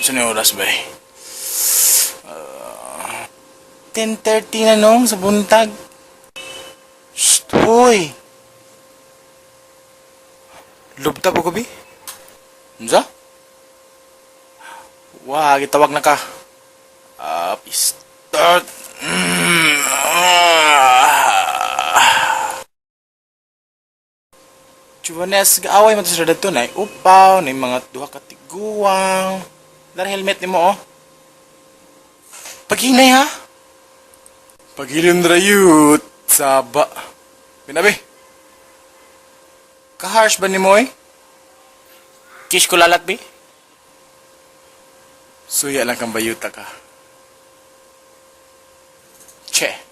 Unsa ni oras ba eh? Ah, 10:30 na nung sa buntag. Shh, hoy! Lubta po ko, bi? Unsa? Wah, gitawag na ka. Ah, pistol. Ah. Chuvanes, gaaway man to sila dito na upaw, na mga duha ka tiguang. Dar helmet nimo oh. Paghinay ha. Paghilom drayut, saba. Binabi. Ka-harsh ba nimo eh? Kish ko lalat bi? Suya lang kang bayuta ka. Che.